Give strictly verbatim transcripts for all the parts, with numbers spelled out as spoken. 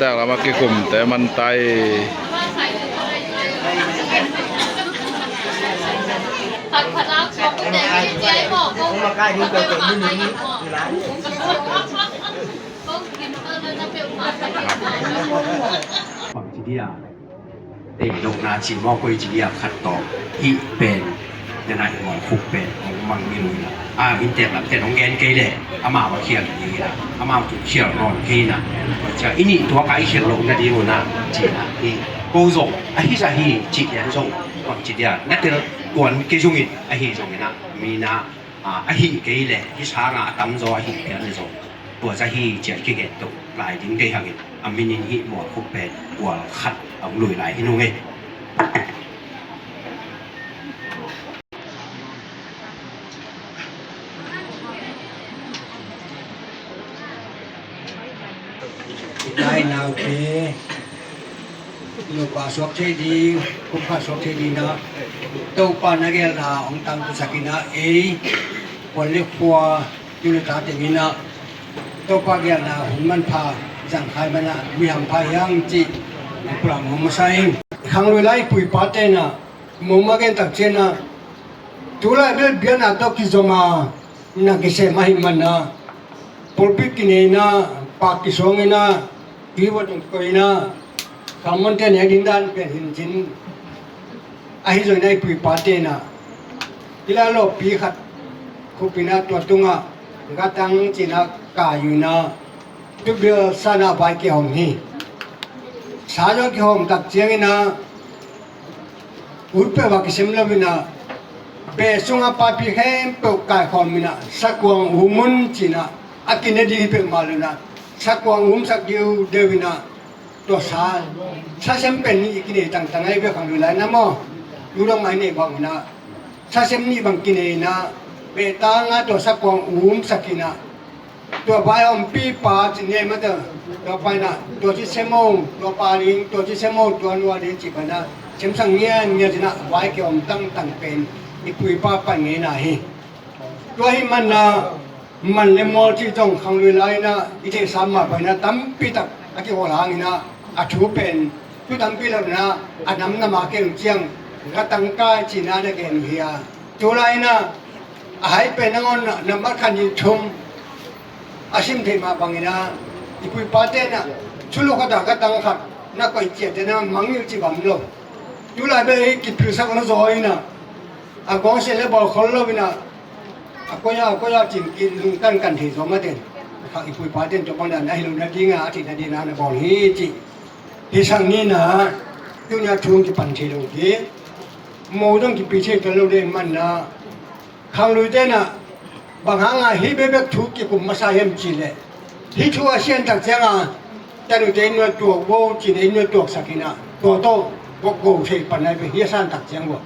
Lama kikumte man tai. Bangci dia. Ei, lohna ci maw, koi ci dia khat tawh hih pen, nena i mual khuk pen hong mang ni lo ina. A, inntek lam pen hong gen kei leh amau a khial ni ina, amau tun khial nawn kei ina. Cia i nih tuak a i khial loh nading una ci ina. Hi ko zong ahi sa hi ci lian zong bangci dia na tel kuan kei zongin ahi zongin a mi na, a, ahi kei leh hih sanga a tamzaw ahi pian zong tua za hi cia i kigen to lai ding kei hangin a minin hih mual khuk pen kual khat a hong lui lai hi nung ei. I tai naute, nupa suak thei ding, kumkhat suak thei ding na, Topa na gelna hong tangtusak ina ei, kuan le khua, tu le ta teng ina, Topa gelna hun manpha zangkhai mana mi hampha hiang cih pulang hong masa ing. Khanglui lai puipa tena moma gen tak ciana, tulai bel biana tawh kizoma na kisem ahi mana, pulpit kineina, pak kisongina, tuivo tungkoina, kamonte ne dingdan pen hincin ahi zoina i puipa tena, ila lawpi khat khupina tua tunga gatang cina kayuina, tubil sana vai kihom hi. Sa zong kihom tak ciangina ut peuh a kisem lo ina, beh sunga papi khempeuh kaikhawm ina, sakuang um un cina a kine ding hi peuh mah lo ina, sakuang umsak diu deuh ina, tua sa, sasem pen nih i kinei tangtang ai bia khang lui lai na maw, tu dong ai nei bang ina, sasem nih bang kinei ina, beh tanga tua sakuang umsak ina, tua vai a ompipa ci nge mata, tua paina, tua ci semo, tua pa ding, tua ci semo, tua nua ding ci paina, semsang ngian ngian cina vai kiom tangtang pen i puipa pan ngeina hi. Tua hi manna, man le mawl ci zong khanglui laina i theihsa mah paina tampi tak a kihawl hangina, a thu pen thu tampi lamna a namnama kei uh ciang ka tangkai cina na gen uh hi a. Tu laina a hai pen nangawn na, nambat khan in thum a sim theih mah bangina, i puipa tena thulu khata ka tang khat na koih ciah tena mangngilh ci bam lo. Tu lai be i kipilsak lo zaw ina, a gawngsia le bawl khol lo ina, a koya a koya cin ki lungkan kan thei zaw maten. Kha i puipa ten tua bangdan ahi lo nadinga a thei nadina na bawl hi ci. Hi sang nina tunia thung kipan thei lo hi. Mo dong kipi thei tuan lo le manna, khanglui tena bang hanga hi bebek thu kikum masa hiam ci le, hi thu a sian tak cianga tanute in nuai tuak bo cin in nuai tuaksak ina, tua tawh bokgo thei pan ai be hi a san tak ciang bo.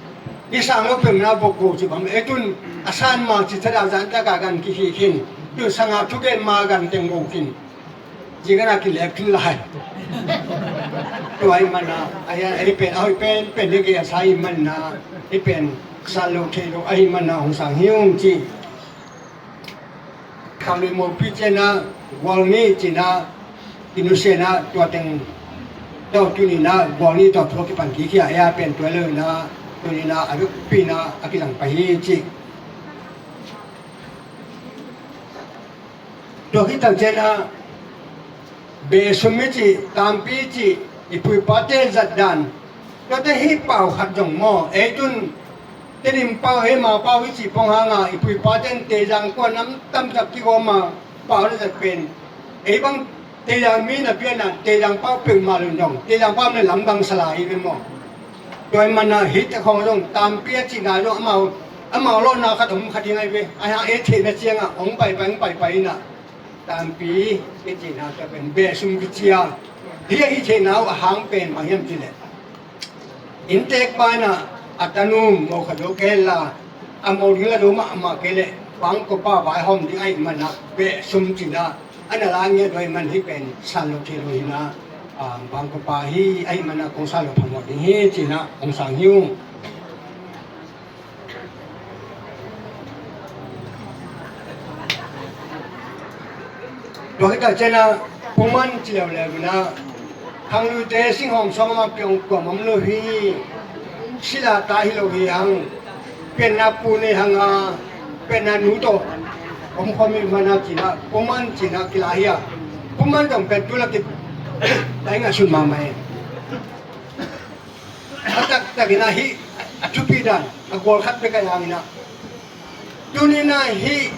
Hi sang lo pemna bokgo ci bang e tun a san ma ci tada zan taka gan kihi khin, tu sanga thugen ma gan teng bo khin. Zingana kilep khin lai. Tua hi mana, a hi pen a hoih pen pen hi kei a sa hi mana, hi pen san lo thei lo a hi mana hong sang hi ung ci. Khanglui mopi ciana gual ni cina, i nusiana tua teng tau tunina gual ni tau thua kipan kikhia a pen tua lo na, tunina a duk pina a kilang pa hi ci. Tua khit tak ciana, beh sum i cih, tampi i cih, i puipate zatdan, tuate hi pau khat zong maw, ei tun, tedim pau, hei ma pau i cih pong hanga, i puipaten teizang kua nam tamtak kigawma pau na zat pen, ei bang teizang mi na piana, teizang pau peuhmah lun zong, teizang pau na lamdang sala i ve maw. Tua i mana hih te khong zong tampi a cihna zong amau, amau lawhna khat om khat hi ngai ve. A hang e theihna cianga hong paipai hong paipai ina tampi i cihna tua pen beh sum kicia. Hih a hih theihna uh a hang pen bang hiam cileh, inntek pa ina a tanum mo khat zo kei la, a mo ding la zo mahmah kei leh bangkopa vaihawm ding ahih mana beh sum cihna a na la ngiat vai man hi pen san lo thei lo hina, bangkopa hi ahih mana kong san lo phamawh ding hi cihna hong sang hi uh. Tua khita ciana puman ci leuleu ina Khangluite singhawm sawng mah piang kuam om lo hi. Sila ta hi lo hi hang. Pianna pu nei hang a, pianna nu tawh om khawm hi mana cina, puman cina kila hi a. Puman tawh pen tu la ki dai ngah sun mahmah hi. A taktak ina hi, a thupi dan a gual khat bek a yang ina. Tuni na hi,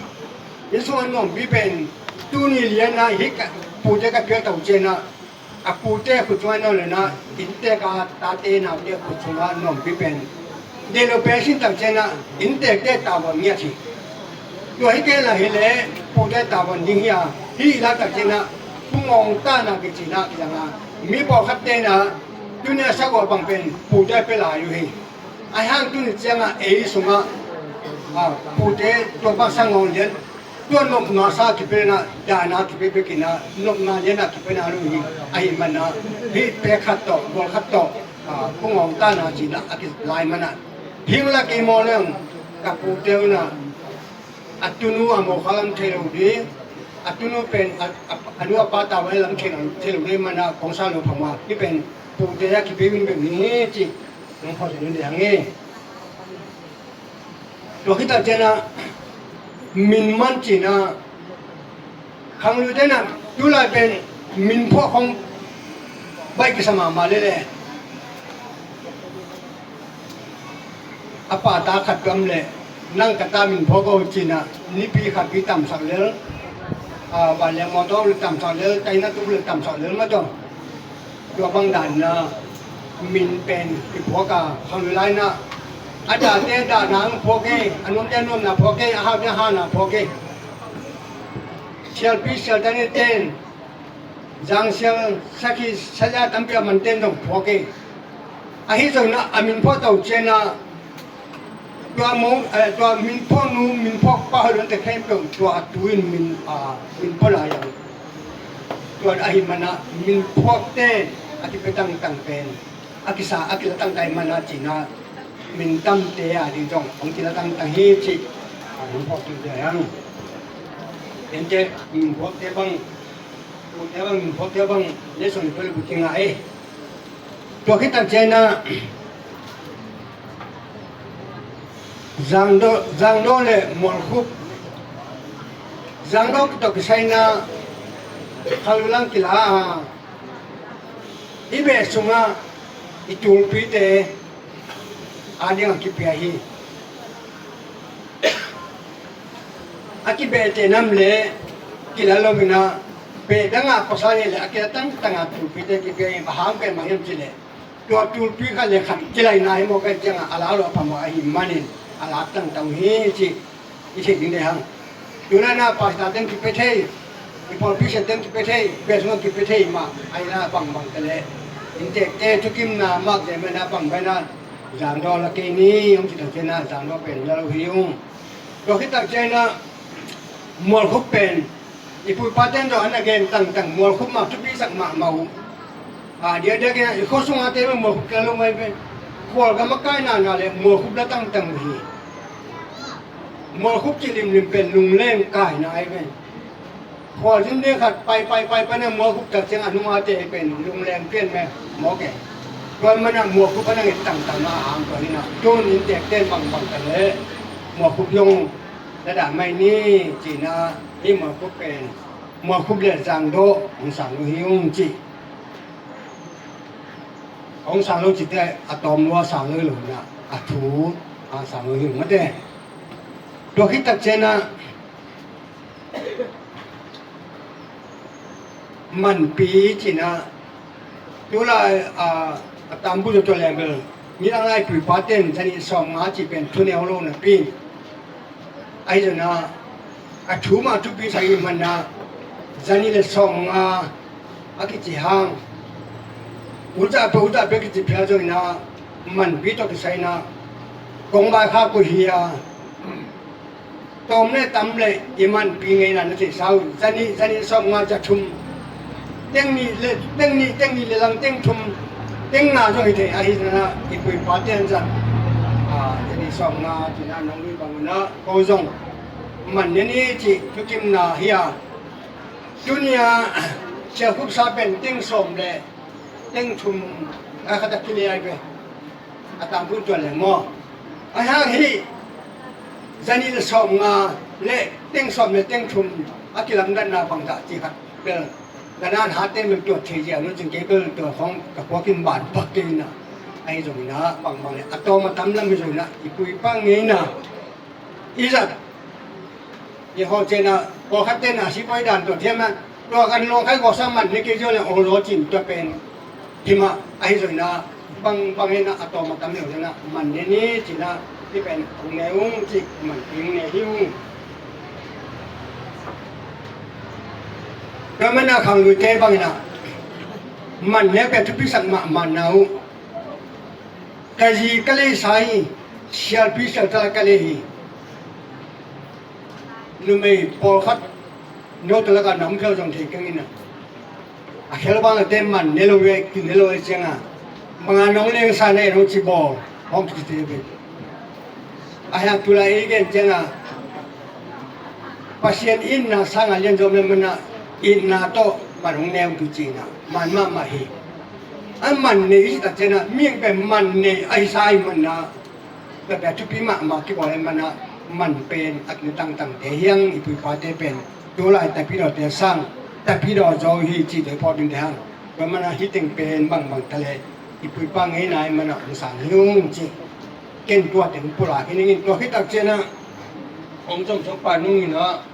i sung a nuampi pen tuni liana hi ka pute ka piak tau cina. A pute khut sungah nuam lena, inntek a tate naute khut sungah nuampi pen. Delo pe sin tak cina, inntekte tavuan ngiat hi. Tua hi kei la hi le, pute tavuan ding hi a, hi la tak cina, pungawng tana kicina kizanga. Mi pawlkhatte na, tunia sagua bang pen, pute pe lai uh hi. A hang tuni cianga ei sunga, a, pute tua bang sangawng lian, tua nopna sa kipena, dana kipe pekina, nopna liana kipena lu hi, ahi mana, hi pe khat tawh, gol khat tawh, a, pungawng tana cina, a kilai mana. Hing la kei maw leng, ka pute una, a tunu a mawkha lam thei lo ding, a tunu pen, a, a, a nu a pa tawh lam thei lo, thei lo ding mana, kong sa lo phama, hi pen, pute a kipe min bek ni hi ci, nong khawh ding ding hi. Tua khit tak ciangin ah, min man cin ah, khangluite in ah, tulai pen min phuak khong baih kisa mahmah lel e. A pata khat tuam leh, nang ka ta min phuak o cin ah, nipi khat pi tamsak lel, a, vanleng mawtaw le tamsak lel, taina tuk le tamsak lel mah tawh. Tua bang dan in ah, min pen i phuak a, khanglui lai in ah, a dahte dahna hong phuak e, a nuamte nuamna phuak e, a haute hauna phuak e. Sialpi sialtante in, zangsial, sakhi, salia tampi a manten zong phuak e. Ahi zongin ah, a min phuak tau ciangin ah, tua mo, eh, tua min phuak nu, min phuak pa hoih lote khempeuh, tua a tu in min, ah, min phuak lai ang. Tua ahi mana, min phuakte a kipia tangtang pen, a kisa, a kila tangtang ahi mana cin ah, min tamte a ding zong hong kila tangtang hi ci. A, min phuak tu te ang. Ente, min phuakte bang, phuakte bang, min phuakte bang, lesson peuh le buti ngah e. Tua khit tak ciangin ah, Zangdo, Zangdo le Mualkhup. Zangdo tawh kisai in ah, khanglui lang kila a, i beh sungah i tulpite a ding a kipia hi. A kibehte nam le kila lo in ah, beh dang a pasal hi leh a kila tangtang a tulpite kipia hi, bang hang pen mah hiam cih leh, tua tulpi khat le khat kilaina hi mawk ahih ciangin a lak lo a phamawh ahih manin a lak tangtang hi ci i theih ding deih hang. Tu-in ah pastor teng kipia thei, i pawlpi siate teng kipia thei, beh sungah kipia thei mah, ahi in ah bangbang te le, inntekte thukimna makzia mah in ah bangbang in ah, Zangdo la kei ni, hong ci tak ciangin ah, Zangdo pen la lo hi ung. Tua khit tak ciangin ah, Mualkhup pen, i pu i pate in zong a na gen tangtang, Mualkhup mah thupi sak mahmah uh. A diakdiak in ah, i khua sungate mah Mualkhup kila lo mai pen, khualgam a kaina na le Mualkhup la tangtang uh hi. Mualkhup cih limlim pen Lungleng kaina ahi pen. Khualzin ding khat pai, pai, pai, pai na Mualkhup tak ciang a nungate pen Lungleng pian mah mawk e. Tua man ah Mualkhup a na nget tangtang a hang tua hi in ah, tun inntekte in bangbang ta le Mualkhup zong la dah mai ni ci in ah, hi Mualkhup pen, Mualkhup le Zangdo hong sang lo hi ung ci. Hong sang lo cite a tawm lua sang lo hi lo in ah, a thu a sang lo hi ung mate. Tua khit tak ciangin ah, Manpi ci in ah, tulai a, a tambu tua leng bel, nidang lai pu i pate in zanih sawmnga cih pen thuneu lo napi, ahi zongin ah, a thu mah thupi sa ahih manin ah, zanih le sawmnga a kici hang, uza pe uza pe kici phial zongin ah, Manpi tawh kisai in ah, kong vaikhak uh hi a, tawm le tam le i Manpi ngeina na theihsa uh, zanih, zanih sawmnga, za thum, teng nih le, teng nih, teng nih le lang teng thum, teng nga zong hi thei ahi zongin ah, i pu i pate in zan, a, zanih sawmnga ci in ah nong lui bang un ah, ko zong man ne ni cih thukimna hi a. Tuni a sialkhup sa pen teng sawm le teng thum a khat a kile ai ve. A tangthu tua leng maw? Ahi hang hi zanih le sawmnga le teng sawm le teng thum a kilamdanna bangzah cih khat bel, ganah hatte bel tuat thei zia nu cin kei bel tua khawng ka puakin ban pak kei ina. Ahi zongina bangbang le a tawm a tam lam hi zongina i puipa ngeina i zat i haw cena pawlkhat tena sipai dan tua thiam a tua kan lawngkhai gawsa man ne kei zia le ong law cin tua pen hima ahi zongina bangbang ina a tawm a tam le zongina man ne ni cina ti pen ong ne ung ci man ing ne hi ung. Tua mana khangluite bangina man ne pen thupi sak mahmah na uh. Ka zi ka lei sa hi, sialpi sialta ka lei hi. Numei pawlkhat no ta laka nam khel zong thei keng ina. A khel bang a te man ne lo ve, ki ne lo ve cianga. Banga nong leng sa ne nong ci bawl hong ki te ve. A hiang tula i gen cianga. Pasian itna sanga lian zom le mana itna tawh man hong ne hong tu cina. Man mahmah hi. A man nei i tak cianga, mihing pen man nei a hi sa i manna. Pia pia thupi mahmah kibawl en mana man pen a kin tangtangte hiang i puipate pen tu lai tapidawte sang tapidawzaw hi cih te pawh ding te hang. Tua mana hi teng pen bangbang ta le i puipa ngeina i mana hong sang hi ung ci. Ken tua teng pulak hi ning in tua hi tak ciana hong zong zong pa nung ina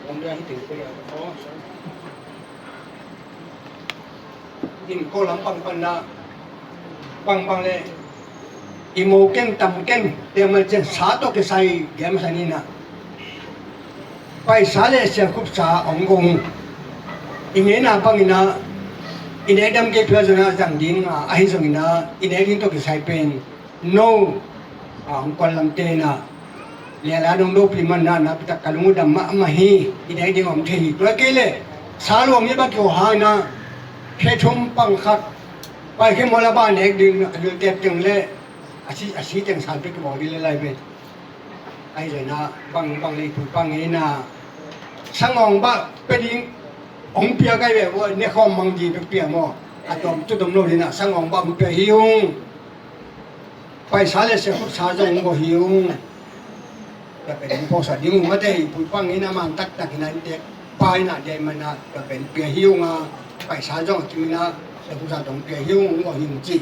hong dia hi teng pulak. Gim ko lam pangpanna bangbang le i mo ken tam ken temal cian sa tawh kisai giam sanina paisa le sial khupsa ong gong i ngeina bangina i nek dam kei phial zona zang dinga ahi zongina i nek ding tawh kisai pen no a hong kuan lam tena Lela dong dopi man na na pitak ka lung u dam mahmah hi. I nek ding om thei hi. Tua kei le sa luang hi bang kiho hang na khe thum pang khat pai khe mawla ba nek ding a dul tep teng le a si a si teng san pe kibawl ding le lai ve. Ai zai na bang bang le i pui pang ngei na sangawng ba pe ding hong pia kai ve ua ne khawm mang di pe pia maw. A tom tu tom lo ding na sangawng ba hong pia hi ung. Paisa le sia khut sa zong ung go hi ung. Tua pen hong pawsa ding ung mate i pui pang ina man taktak ina in tek pa ina dia i mana tua pen pia hi ung a paisa zong a kim ina sia khut sa zong pia hi ung go hi ung ci.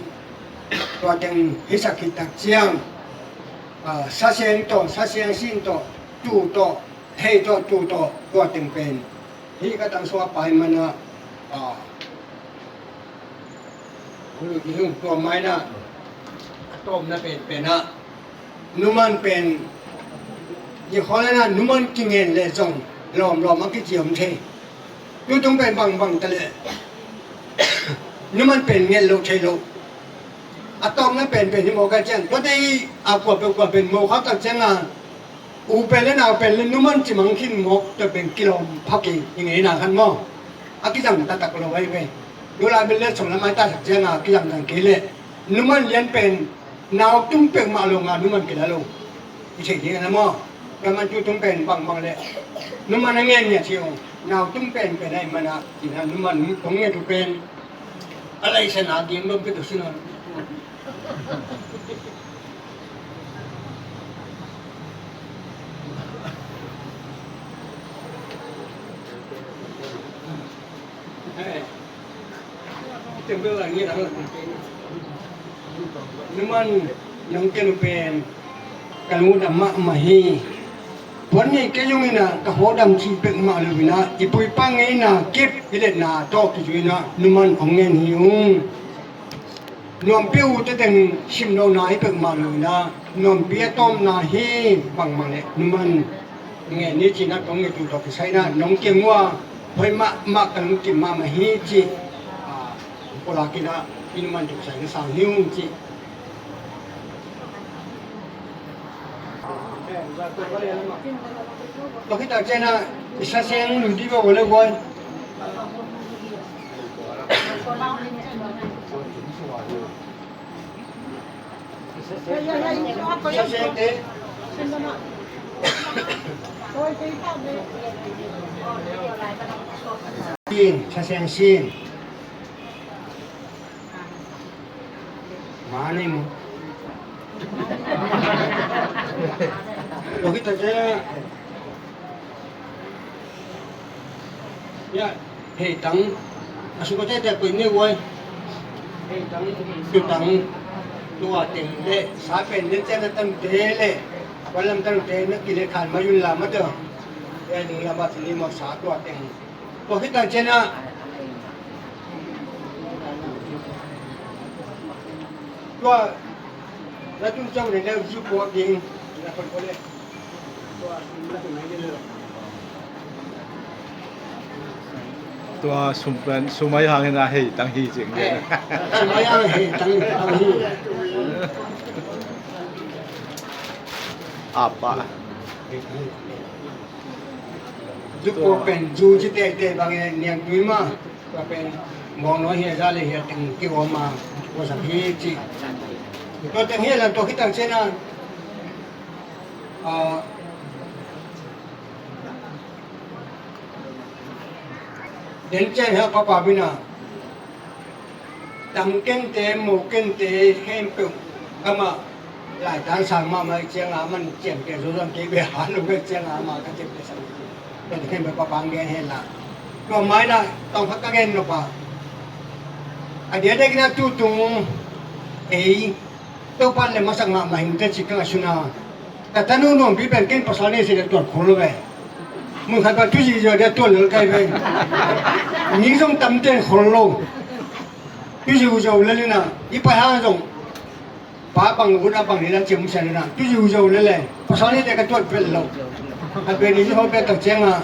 Tua teng hi sak khit tak ciang sa siang tawh sa siang sin tawh tu tawh hei tawh tu tawh tua teng pen hi ka tang sua pai mana Tua maina a tawmna penpen ah numan pen i khualana numan kingen le zong lawmlawm a kiciam thei. Tutung pen bangbang ta le numan pen ngen lo thei lo. A tawmna penpen hi mawk a cian tuate i a kuape kuapen mawk a tak cianga U pen le nau pen le numan cimang khin mawk tua pen kilawm phak i i ngeina khan maw? A kizang taktak lo ai ve. Nulai pen le sawm lam ai taktak cianga kizang zang kei le numan lian pen nau tum pek mah lo nga numan kila lo. I thei ding a na maw? Numan tu tum pen bangbang le numan a ngen ngiat hi ung. Nau tum pen pen ai mana ina numan kong ngiat uh pen a laisana ding lom pek uh sina. Numan nong ken uh pen ka lungdam mahmah hi. Puan nei kei zong ina ka hawdam cih pek mah lo ina i puipa ngeina kep i letna tawh kizui ina numan hong ngen hi ung. Nuampi uh teteng simlohna hi pek mah lo ina nuampi a tawmna hi bangbang le numan ngen ni cina tong nge tu tawh kisai ina nong kiang ua hoi mahmah ka lungkim mahmah hi ci. Pulak ina i numan tu kisai ina sang hi ung ci. Tua khit tak ciangin ah i sa seng lui dih bawk le guai. Sa seng te. Sin, sa seng sin. Anei mu. Lo kita je. Ya, hei tang. Asu ko te te ko ne wai. Hei tang, tu tang. Tua teng le, sa pen den chen na tang te le. Walam tang te na kile khan ma yun la ma te. Ya, ni la ma ni ma sa tua teng. Tua khit tang ciangin ah, tua na tung ciang le le zu ko ding na ko le. Tua sum pen sum ai hang na hei tang hi cing. Eh, sum ai hang hei tang, tang hi. Apa. Zu ko pen zu ci te te bang e niang tui ma. Tua pen mong no hia za le hia teng ki om ma ko sa hi ci. Tua teng hia lan tua khit tang ciangin ah, den ciang hia papa bina. Tam kente, mo kente, khempeuh amah laitan sang mahmah ih cianga, man ciamteh zo zong kei beh han lo beh cianga, amah ka ciamteh sang kei. Tua khempeuh papang gen hen la. Tua mai la tawng khat ka gen nop a. A diakdiakin a tutung ei Topan le masak mahmah hing te cik ka ngaihsun a. Ka tanu nuampi pen ken pasal nei si le tuat khol lo ve. Mun khat pa tuizi zo dia tuat lel kai ve. Ni zong tam ten khol lo. Tuizi zo lel ina i pai hang zong pa bang ut a bang ni la ciam sian ina tuizi zo lel le. Pasal nei dia ka tuat vel lo. A pe ni zo pe tak cianga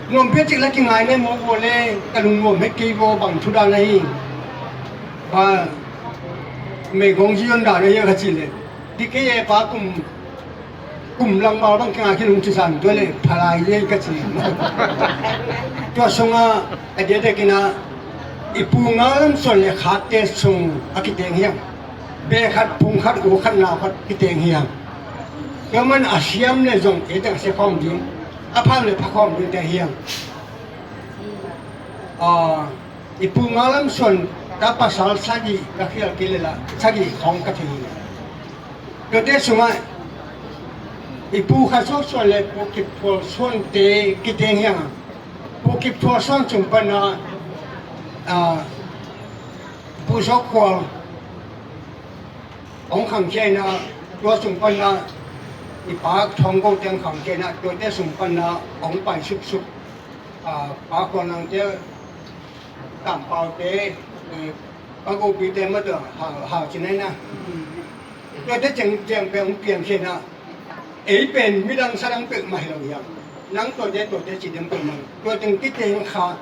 nuampi cik la kingai ne mo bo le ka lungnuam het kei bo bang thu dan ahi. Pa meigong zion dan ahi ka ci le. Di kei e pa kum kum langmal bang kinga khin hong ci san tua le phalai ye ka ci. Tua sunga a diakdiakin a i pu nga lam suan le khatte sung a kiteng hiang. Be khat phung khat u khat nau khat kiteng hiang. Tua man a siam le zong e teng a sia khawm ding a pham le pha khawm ding te hiang. I pu nga lam suan ta pasal sagih ka khial kei le la sagih khawng ka thei hi. Tuate sungah i pu kha suak suan le pu kip thual suante kiteng hiang a pu kip thual suan sung pana pu suak khual hong khangkhia ina tua sung pana i pa thawng ko teng khangkhia ina tuate sung pana hong pai suksuk. Pa khual nangte Kampaute, eh, ka gopite mah tua hau, hau ci nai na. Tuate ciang ciang peuh hong piang khin a. Ei pen midang sadang peuh mah hi lo hiam. Nang tuate tuate ci dem peuh mah. Tua teng kiteng kha.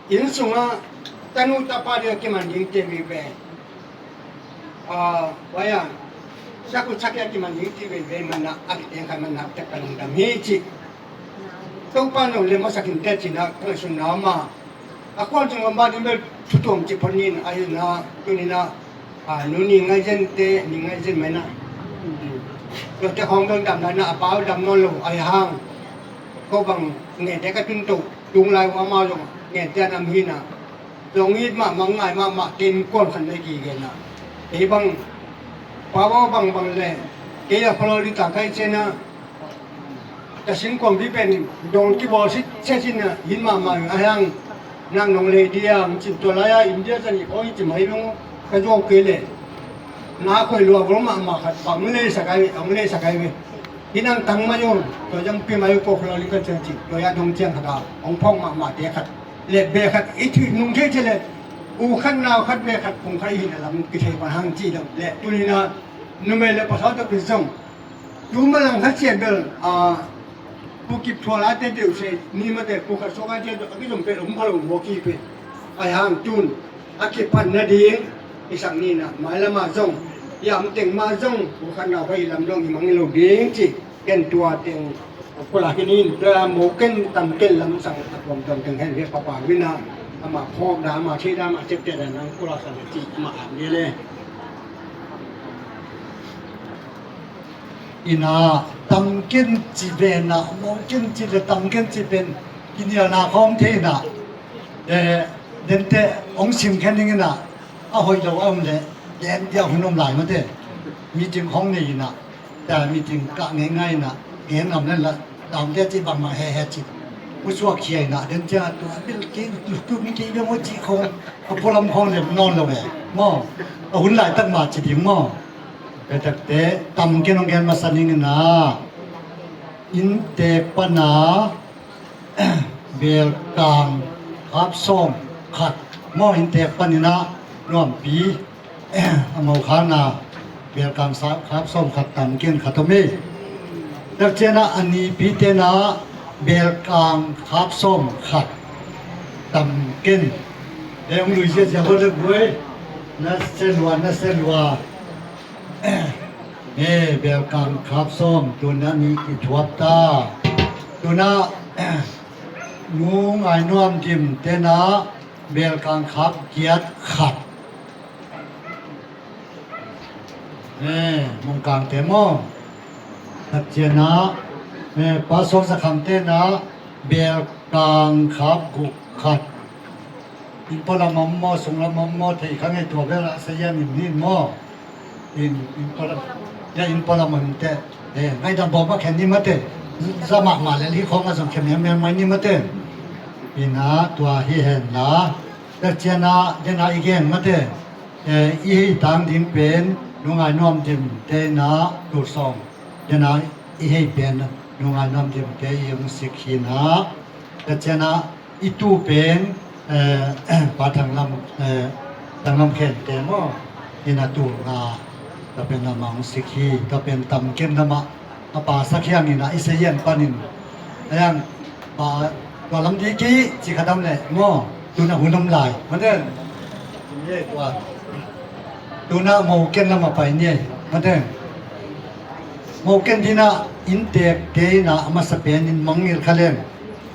Inn sungah tanu tapa ding a kiman ding te mi pen. Waya sakut sakia kiman ding ti veivei manah a kiteng khat manah tek ka lungdam hi ci. Topa nong le masak in te cina ka ngaihsun na ma a kuan cung lam ba ding bel thutuam ci phot nin a hi na tuni na nu ni ngaih zen te ni ngaih zen mai na. Tua te khawng bel dam na na a pau dam nawn lo a hi hang ko bang nge te ka tun to tung lai wa ma zong nge te a nam hi na. Zong it mahmah ngai mahmah ken kuan khan na kigen a. Ei bang pau bang bang le kei a kholol dita kai cena. Ka sin kuang bi pen dong kibawl sit set sin a hin mahmah a hiang. Nang nong lei dia cin tua lai a India zani koi ci mai lung ka zuau kei le. Na khoi lua bol mahmah khat bang lei sakai bang lei sakai ve. Hinang tang mai ong tua zang pi mai ko kholol dita cen ci tua ya dong ciang khat a ong phong mahmah te khat. Le be khat i thuih nung thei ci le u khat nau khat be khat phung khat i hin a lam kithei pan hang ci lam le tuni na numei le pasal tak pi zong tu ma lang khat cian bel a pu kip thual a te deuh se ni ma te pu khat suak a te a kizom pe um pha lo mo ki pe a hang tun a kipan na ding i sak ni na mai lama zong i am teng ma zong u khat nau khat i lam dong i mang i lo ding ci. Ken tua teng kula hi nin tua mo ken tam ken lam sang a tuam tuam teng hen ve papa wina ama phok da ama thei da ama cep te da nang kula sang ci ama am ni le. Ina tam ken ci ve na mo ken ci ve tam ken ci pen kinial na khom thei na. Dente ong sim khen ning ina a hoih lo a om le. Gen dia hun om lai mate. Meeting khong nei ina, ta meeting kah ngei ngai ina, gen ngam len la, tam dia ci bang bang he he ci. Musuak khia ina, den cia tua bil ki, tu mi ki dia mo ci khong, a pulam khong lem non lo ve. Mo, a hun lai tak ma ci ding mo. Pe tak te, tam ke nong gen masa ning ina. Inntek pana, belkang khap sawm khat maw, inntek paninah nuampi a mokhakna belkang sa-, khap sawm khat tam ken khat om hi. Takcianah a nipi tenah belkang khap sawm khat tam ken. Leung lui ziazia hua le buai. Na se lua, na se lua. He, belkang khap sawm tuna ni kithuap ta. Tuna nu Ngai Nuam Dim tena belkang khap giat khat. He, Mungkang te maw? Takciana, he, Pastor Zakham tena belkang khap guk khat. Inn palam om maw, sunglam om maw, thei kha ngei tua bel a sayan in ni maw. In, inn palam, ya inn palam om te. Eh, ngai dam bawm a khen ni mate. Za mahmah le li khong a zong khen miam miam mai ni mate. Ina tua hi hen la. Takciana dena i gen mate. Eh, i hei tang ding pen, Nu Ngai Nuam Dim te na tu sawm. Dena i hei pen, Nu Ngai Nuam Dim te i hong sik hi na. Takciana i tu pen, eh, Pa Thang Lam, eh, Thang Lam Khen te maw? Ina tu nga, tua pen lamah hong sik hi, tua pen tam ken lamah a pa sak hiang ina i sayan panin. Ayang, pa, tua lam di ki, ci kha dam le, maw? Tuna hun om lai, maw den? Ye, tua. Tuna mo ken lamah pai ni, maw den? Mo ken dina inntek te ina a masa pen in mangngilh kha leng.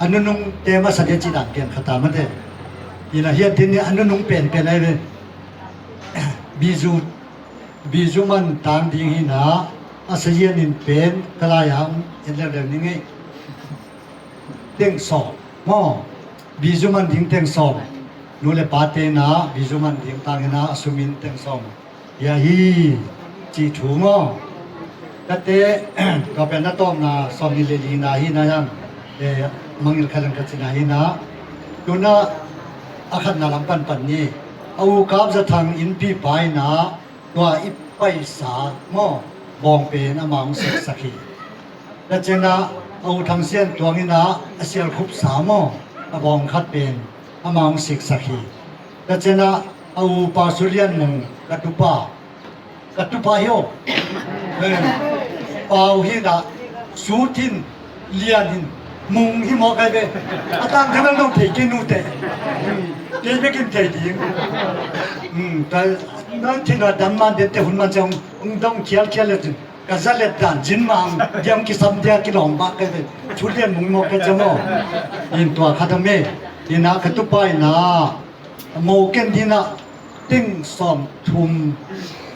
A nunung te masa dia ci dan pian khat ta mate. Ina hian tin ni a nunung pen pen ai ve. Bizu, bizu man tang ding hi na, a sayan in pen ka lai a hong en leu leu ni ngei. Teng sawm maw? Bizu man ding teng sawm. Nu le pa te na bizu man ding tang hi na a sumin teng sawm. Hia hi, cih thu maw? Kate, tua pen na tawpna sawm ni le lina hi na yang, eh, mangngilh kha leng ka cina hi na. Tuna a khatna lam panpan ni. A u Kap Za Thang innpi pa ina tua i paisa maw? Bawng pen ama hong siksak hi. Takciana a u Thang Sian Tuang ina a sial khupsa maw? A bawng khat pen ama hong siksak hi. Takciana a u Pa Sulian Mung ka tupa. Ka tupa hi aw. Eh, pau hi na, su tin, lian hin, mung hi mawk ai ve. A tang thei bel dong thei kei nu te. Kei bekin thei ding. Hmm, ta, nan thei na dam man den te hun man ciang, ung dong khial khial le tin. Ka za let dan, zin mang, diam kisam dia kilawm bak kai ve. Su lian mung mawk kai ciang aw. In tua khat a me. Ina ka tupa ina. Mo ken dina teng sawm thum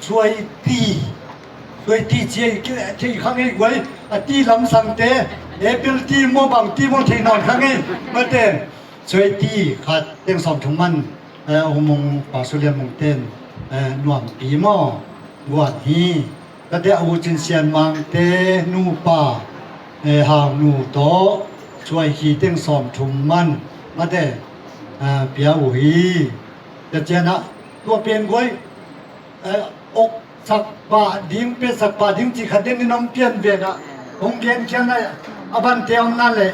suai ti. Suai ti cia i kila thei kha ngei guai. A ti lamsang te. Apple ti maw bang ti maw thei nawn kha ngei. Mate. Suai ti khat teng sawm thum man. Eh, a u Mung Pa Sulian Mung ten. Eh, nuampi maw. Guan hi. Kate a u Cin Sian Mang te nupa, eh, Hau nu tawh suai khi teng sawm thum man mate, eh, pia uh hi. Takciana tua pen guai, eh, ok sak pah ding, pe sak pah ding ci khat den in om pian ve na. Hong gen khian a, a ban te om na le.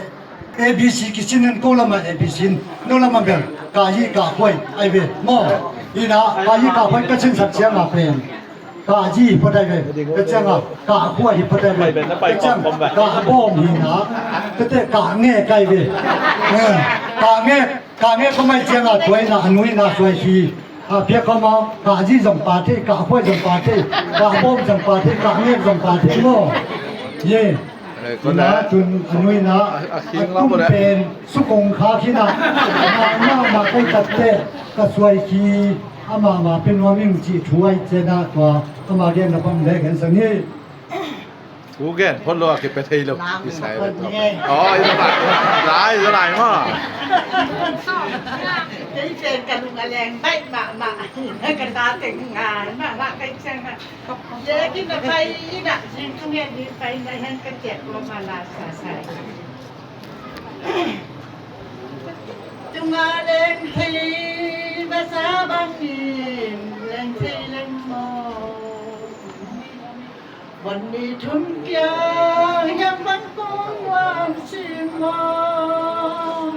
A B C kisin in ko lama A B C in, no lama bel ka yi ka khuai ai ve maw. Ina ka yi ka khuai ka cin sak ciang a pen. Ka ji hi pawt ai ve. Ka ciang a, ka khua hi pawt ai ve. Ka ciang, ka bawm hi na. Ka te ka nge kai ve. Eh, ka nge, ka nge ko mai ciang a tuai na, a nui na suai si. A pia ko ma, ka ji zong pa thei, ka khua zong pa thei, ka bawm zong pa thei, ka nge zong pa thei maw. Ye. Ina tun a nui na, a tum pen, sukong kha khi na. Ma, ma, ma kai tat te, ka suai khi. Ama ma pen nuam ing ci thu ai cian a tua, ama gen na pam le gen sang hi. Ku gen phot lo a kipia thei lo. Kisai lo. Oh, i lo lai, lai, i lo lai maw. Kei pen ka lung a leng baih mahmah. Ka ta teng ngai mahmah kei ciang a. Ye ki na pai i na jing tung ye ni pai na hen ka ciat lo ma la sa sai. Tunga leng thei basa bangin leng thei leng maw. Van ni thum kiang hiang bang kong nuam sim maw.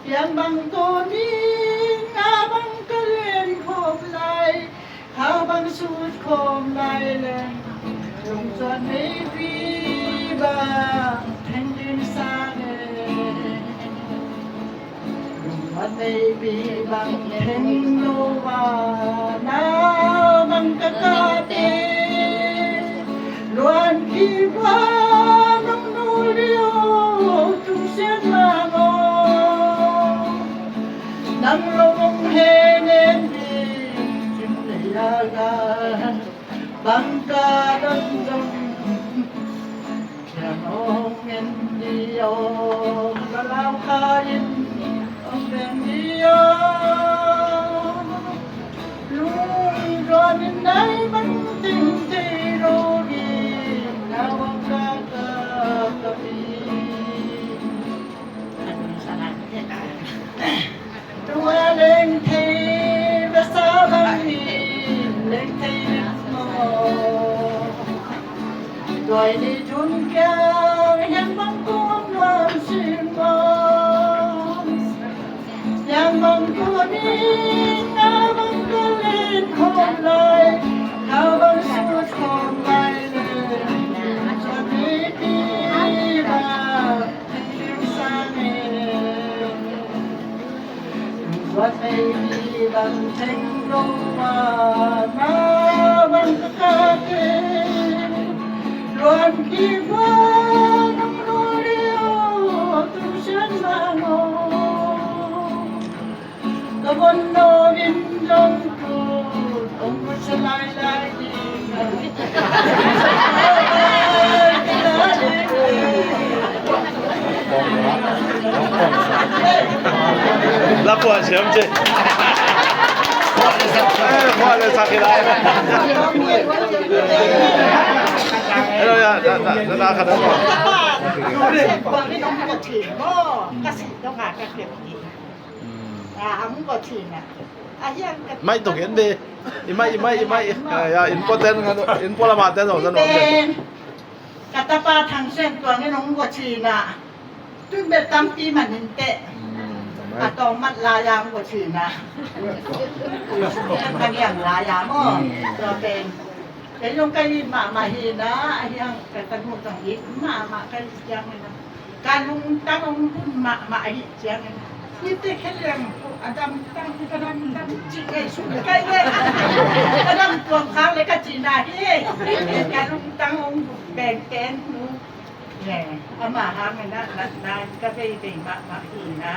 Hiang bang kong ning a bang ka len khawm lai. Khau bang sut khawm lai leng lungzuan meipi bang theng dim sang e. Lungzuan meipi bang theng lo a na bang ka kate. Luan ki bang nong nu liu tung sian mang o. Nang lo hong he nen ding kim lei a gan bang ka dam zong. Kiang hong en di o ka lau kha in hong en di o. Lungzuan in nai bang ting thei lo ding na wang ka ka ka pi. Tua leng thei basa bangin leng thei leng maw. Tuai ni thum kiang hiang bang kong nuam sim maw. Hiang bang kong ning a bang ka len khawm lai. Khau bang sut khawm lai leng tua ni pi bang. Lungzuan meipi bang theng lo a na bang ka kate. Luan ki bang nong lo liu tung sian mang o. Ka von no in zong tu ong ko sa lai lai. La puan siam ci. Eh, puan le sak i lai. Hello, ya, da, da, da, da, ka da. Ka si dong a ka kep ni. Mai tuk in di. I mai, i mai, i mai. Ya, in po ten, in po lama ten zong zan om. Ka tapa Thang Sian Tuang in hong guathina. Tun bel tampi man in teh. A tawm mat lai a hong guathina. Ka ngiam lai a maw. Tua pen. Kei zong ka it mahmah hi na, a hiang ka tanu zong it mahmah ka it ciang hi na. Ka lungtang hong vut mahmah hi ciang hi na. Hite khe liang a damtang, ka damtang cih kei sung kai le. Ka dam tuang khang le ka cihna hi. Ka lungtang hong vut beng ken nu. Ama hang na, na, na, ka vei vei mahmah hi na.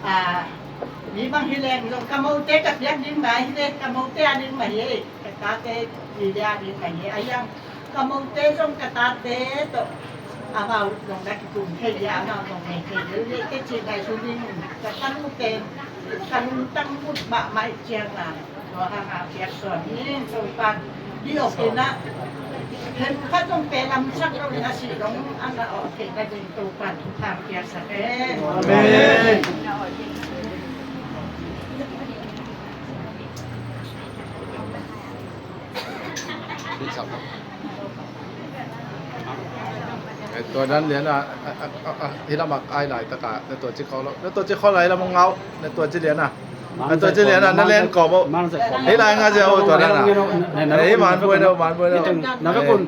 A, mi bang hi leng zong ka mote ka piak ding ngai hi le, ka mote a ding ngai hi. Ka tate, i dia ding ngai hi. A yang, ka mote zong ka tate, to, amau zong na kikum thei dia, amau zong nei thei dia, le, te chi ngai su ding, ka tanu te, ka lungtang vut mahmah ciang a. Tua hang a piak suan hi, Topa di ok in a. Hem khat zong pe lam sak lo in a si dong, an a ok theihna ding Topa thupha piak sak e. Amen. Eh, tua dan lian a, a, a, a, a, hi lam a kai lai taka, na tua ci khol lo. Na tua ci khol lai lam ngau, na tua ci lian a. Na tua ci lian a, na len ko mo. Hi lai nga zia o tua dan a. Eh, hi man boi no, man boi no. Na ka kun.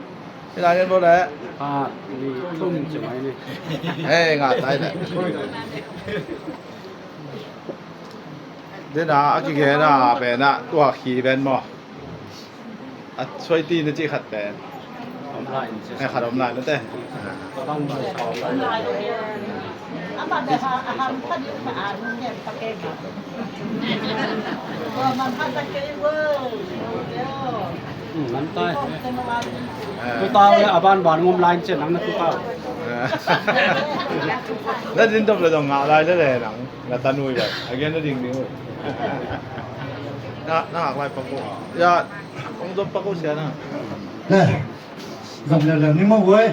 Hi lai ngen bo le. Ah, ni thum ci mai ni. Eh, nga tai le. Dena, a kigen a, pen a, tua khi pen mo. A suaiti na cih khat pen. Om lai, eh, khat om lai na te. Amah beh ha, a ham khat in ma a nung ngen pa kei ma. Tua man khat ta kei wo. Yo. Nan tai. Tutau le a banban ngom lai cian nang na tutau. Na din dom le dong ngah lai le le nang na tanui ba. Again na ding ding. Na na ngak lai pako. Ya, ong dom pako sia na. Zam le le ni mo wei.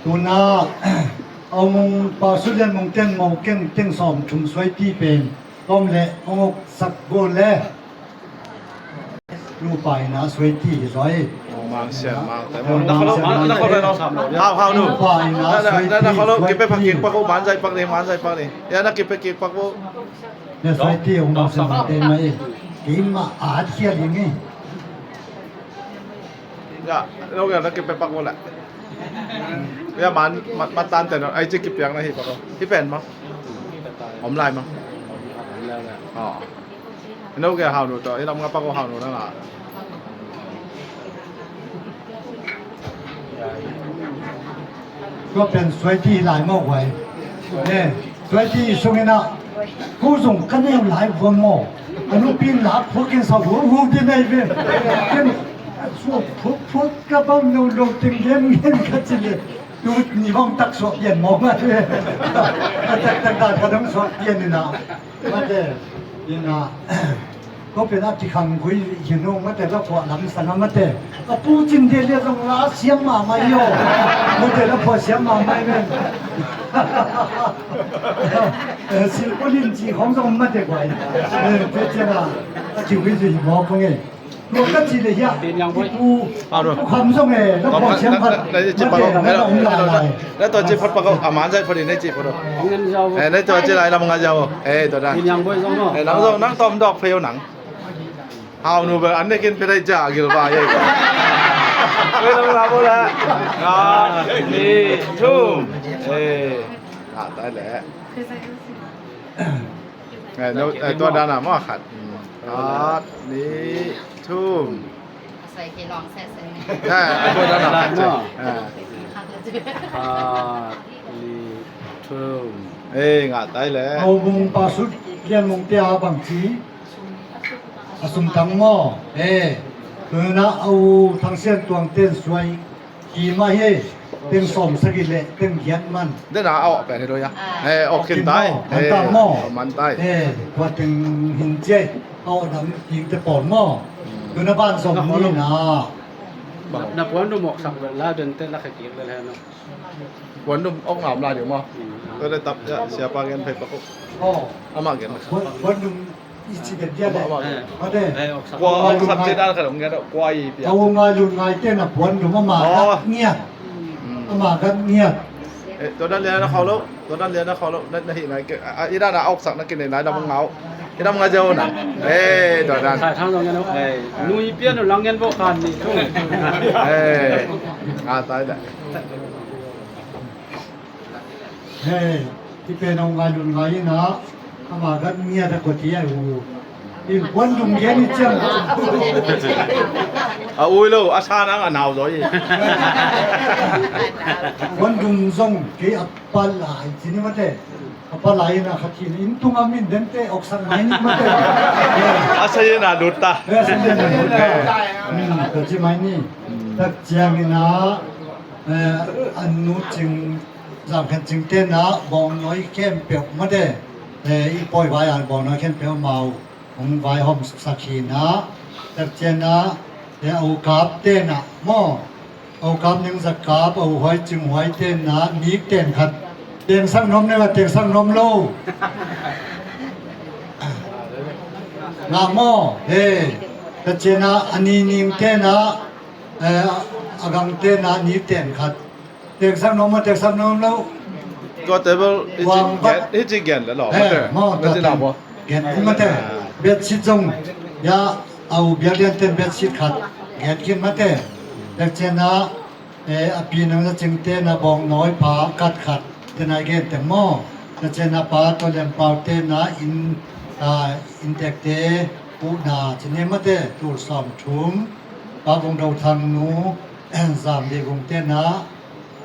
Tuna au mong pa su lian mong teng mo keng teng som thum suai ti pen. Om le ong sak go le. Nupa ina suai ti hi zoi. Mang sian mang tai. Mang sian mang tai. Hau hau nu. Nupa ina suai ti. Kipe pak kik pak ko man zai pak ni man zai pak ni. Ya na kipe kik pak ko. Ya suai ti ong mang sian mang tai mai. Kima at kia lingi. Ya lo ya na kipe pak ko la. Ya man matan te no ai ci kipiang na hi pak ko. Hi pen ma. Om lai ma. Oh. Ino ke hau nu to, ino nga pako hau nu na nga. Tua pen suai ti lai mawk huai. Ne, suai ti sung ina. Ku zung ka neu lai vuang maw. Anu pin lak phuk in sa hu hu ti nei ve. Ken suak phuk phuk ka bang lo lo ting gen gen ka ci le. Tu ni bang tak suak pian mawk ngai ve. Tak tak tak ka dang suak pian ina. Mate, ina, ko pen a kikhang gui hi nu, mate la phuah lam sanga mate. A pu cin de le zong la siam mahmah hi aw. Mate la phuah siam mahmah hi men. Eh, silpulin ci khong zong mate guai. Eh, pe ciang a, a kiu gui zui hi mawk kong e. Tua ka ci le hiah, i pu, pu kham zong e, na phuah siam khat, mate na om lai lai. Na tua ci phat pak ko, a man zai phat in na ci phat ko. Eh, na tua ci lai lam nga ziau. Eh, tua dan. Eh, nang zong, nang tom dok pheu nang. Hau nu bel, an ne kin pe dai ja gil ba ye. Pe lam nga bo la. Nga, ni, thum. Eh, nga tai le. Eh, no, eh, tua dan a maw khat. Khat, ni, thum. Sai ki long sai sai. Eh, tua dan a khat. Eh. Khat, ni, thum. Eh, nga tai le. Au bung pa sut lian mung tia bang ci. A sum tang maw. Eh. Tuna au thang sian tuang ten suai. Hi mah hi, teng sawm sagih le teng giat man. Dena a awk pen hi lo ya. Eh, awk khin tai. Man tai maw? Man tai. Eh, tua teng hin cia a awk dam ding te pawl maw? Tuna ban sawm ni na. Na puan dum awk sak bel la den te la kha kik bel he no. Puan dum awk ngam la ding maw? Tua le tap ya, siapa gen phei pak awk. Ama gen. Puan dum I ci bek dia le. Mate. Kua hong sak ci dan khat hong ngiat, kua i piak. Au ngai lun ngai te na puan dum ama gat ngiat. Ama gat ngiat. Tua dan lian na khau lo, tua dan lian na khau lo, na hih nai ke. I dan a awk sak na kinei nai lam ngau. I lam nga jau na. Eh, tua dan. Sai thang dong ngiat. Nui pian lang ngiat bo kan ni. Eh. Nga tai da. He, i pen hong ngai lun ngai ina, ama gan ngiat a kua ti a hu. I puan dum gen i ciang. A ui lo, a sa nang a nau zaw i. Puan dum zong kei a palai ci ni mate. A palai ina kha khin in tung a min den te awk sak mai ni mate. A sa ina lut ta. He, a sa ina lut ta. Hmm, ka ci mai ni. Tak ciang ina, eh, a nu cing Zam khen cingte na bawngnawi khempeuh mate, eh, i pawi vai a bawngnawi khempeuh amau hong vaihawm sak hi na, tak ciang na, eh, a ukapte na maw, a ukap ning zakap, a uhuai cinghuaite na nik ten khat tengsak nuam ne, tengsak nuam lo. Nga maw, eh, tak ciang na, a niningte na, eh, a gangte na nik ten khat. Teksak nuam maw, teksak nuam lo. Tua table i ci gen, i ci gen le lo. He, mate. Maw, tua table gen mate. Bedsheet zong ya, au biak lian ten bedsheet khat gen khin mate. Tek ciang na, eh, a pi nang na cingte na bawngnawi pa kat khat te na i gen teng maw. Tek ciang na pa tua lem pau te na in, ah, in tek te uh na ci ne mate. Tul sawm thum pa vung do thang nu zam li vung te na.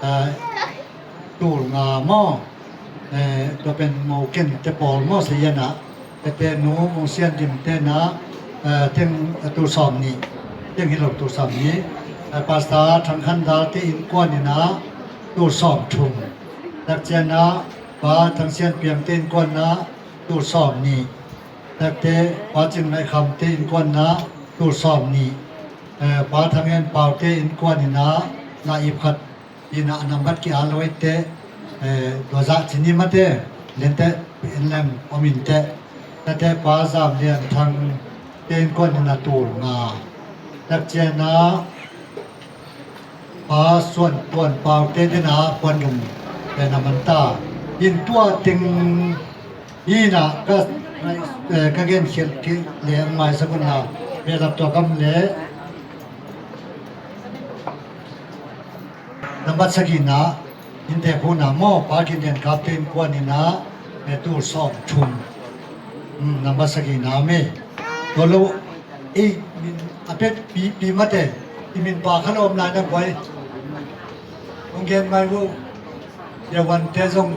Ah, tul nga maw, eh, tua pen mo ken te pawl maw, sa yan ah, Pete nu, Vung Sian Dim te na, eh, teng, eh, tul sawm nih. Tiang hi lo, tul sawm nih. Pastor Thang Khan Dal te innkuan in ah tul sawm thum. Takcian ah Pa Thang Sian Piang te innkuan in ah tul sawm nih. Takte Pa Cin Ngaih Kham te innkuan in ah tul sawm nih. Eh, Pa Thang En Pau te innkuan in ah la ip khat in ah a nambat ki-al lo ei teh, eh, tua zah ci ni mate, lente en leng om in teh. Tate Pa Zam Lian Thang te innkuan in ah tul nga. Takcian ah Pa Suan Tuan Pau te din ah puan lum pen a man ta. In tua teng in ah ka, eh, ka gen khial kik le ang maisak un la, behlap tua kam le. Nambat sagihna, innte phuna maw, Pa Gin Lian Kap te innkuan in ah, eh, tul sawm thum. Hmm, nambat sagihna me. Tua lo, ei, min, a pek pi, pi mate, i min pa kha lo om lai na guai. Hong gen mai vo. Sia Wan te zong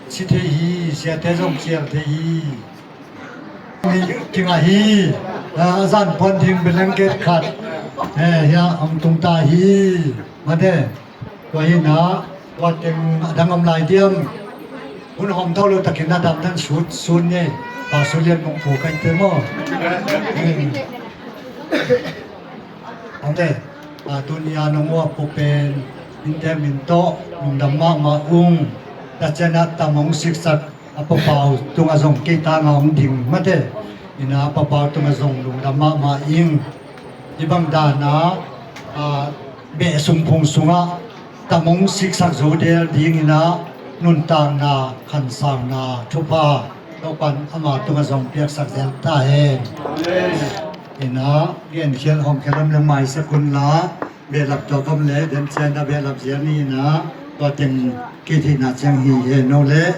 si thei hi, sia te zong kial thei hi. Kingah hi, a zan puan ding blanket khat, eh, hia hong tung ta hi. Mate, tua hi na, tua teng a dang om lai diam. Hun hawm tho lo takin a dam dan sut, sut ni. Pa Sulian Mung Pu kai te maw. Ante, a, tunia nong uap pen, innte min tawh, lungdam mahmah ung. Takcian ah tam hong siksak, a papau tungah zong kei tangah hong ding mate. In ah papau tungah zong lungdam mahmah ing. Hih bang dan ah, a, beh sung phung sungah tam hong siksak zo del ding in ah nuntakna, khansauna, thupha Topan ama tungah zong piaksak zel ta hen. In ah genkhial hawmkhial om le maisak un la, behlap tua kam le, den cian ah behlap zial ni in ah, tua teng kithihna ciang hi hen no le.